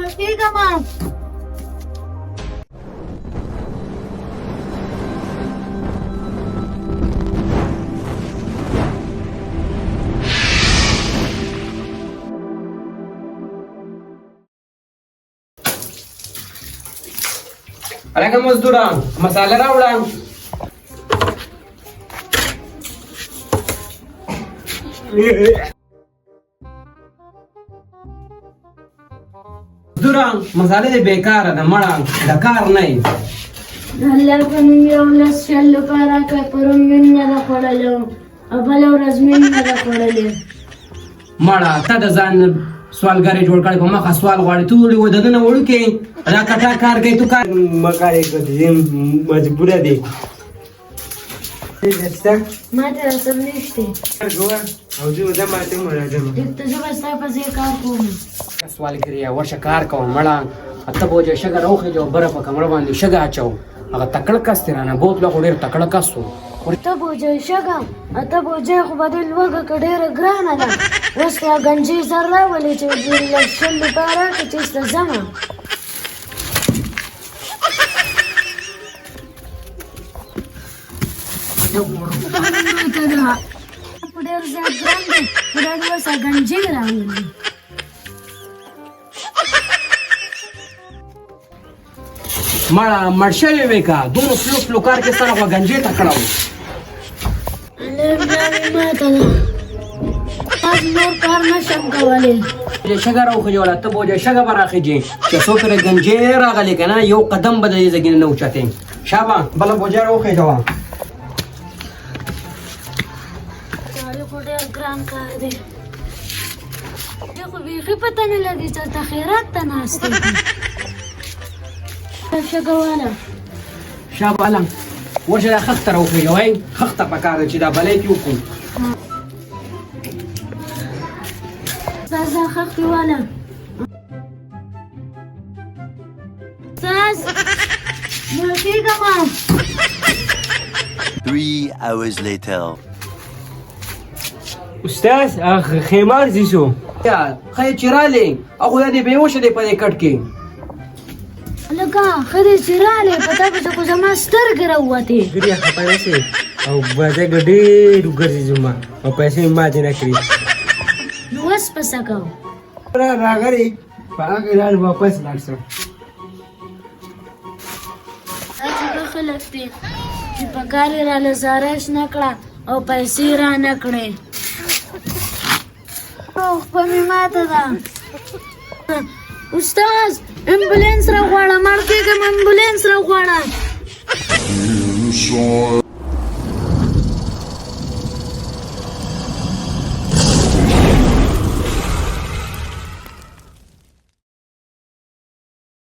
مړ کېږم. هلکه مزدوره، مساله راوړه. مزدوره، مساله دې بېکاره ده، مړه د کار نه یې. د الله په نوم یو لس شل روپۍ راکړه. پرون مې هم نه ده خوړلې او بله ورځ مې هم نه ده خوړلې. مړه، ته د ځان سوالګری جوړ کړی، په مخه سوال غواړي. ته ولې وددنه وړوکی دا کټا کار کوي؟ تو کار مکارې کوي، مجبوره دی. ما ته رسم نشته. او زه به ماته راځم. ټیک ته، زه به ستا په ځای کار کوم. سوالګری، ورشه کار کوه. مړه، اته بوجه شګه راوخېږه او بره په کمره باندې شګه اچو. هغه تکړه کس دی، رانه بوتله، خو ډېر تکړه کس و. اته بوجۍ شګه؟ اته بوجۍ خو به دې لوږه که ډېره ګرانه ده. اوس خو ګنجې زر راولې چې لس شل روپۍ راکړې چې ته ځمه. ماته ده په ډېر زیات ګران دی، خو دا دې اوس ګنجې راولي. مړه، مړ شوی وې که دومره سلو سلو کار کې سره غوه ګنجې ته کړه و. الله بیا مې ماته ده، تاسو نور کار نه شم کولی. شګه راوخېژوله، ته بوجه شګه به راخېژې چې څو پرې ګنجې راغلې که نه، یو قدم به د دې ځګې نه اوچتې. شابه، بله بوجه راوخېژوه. سړی خو ډېر ګران کار دی. دې خو بیخي پته نه لګي، چېرته خیرات ته ناست دی. شګه واله. شابه هله ورشه دا خښته راوخېژوئ. خښته پکار ده چې دا بلۍ پې وکړو. استاد، خښتې واله. استاد، مړ کېږم. 3 hours later. استاد، هغه خیمار زیسو. ښه یې چې رالې او خو دا دې بېهوشه دی په دې کټ کې. لکه ښه دی چې رالې، په تا پسې خو زما سترګې راووتې. ګریا خپه نه شي او بازار کې ډېر وګرځي زما او پیسې مې ماتې نه کړي. نو اوس په څه کوو؟ راغلی په هغه لار واپس لاړ شم. دا چې ښه خلک دي چې په کار یې راله زاره شنه کړه او پیسې را نه کړې. خپه مې ماته ده. استاد، امبولانس راغواړه، مړ کېږم، امبولانس راغواړه.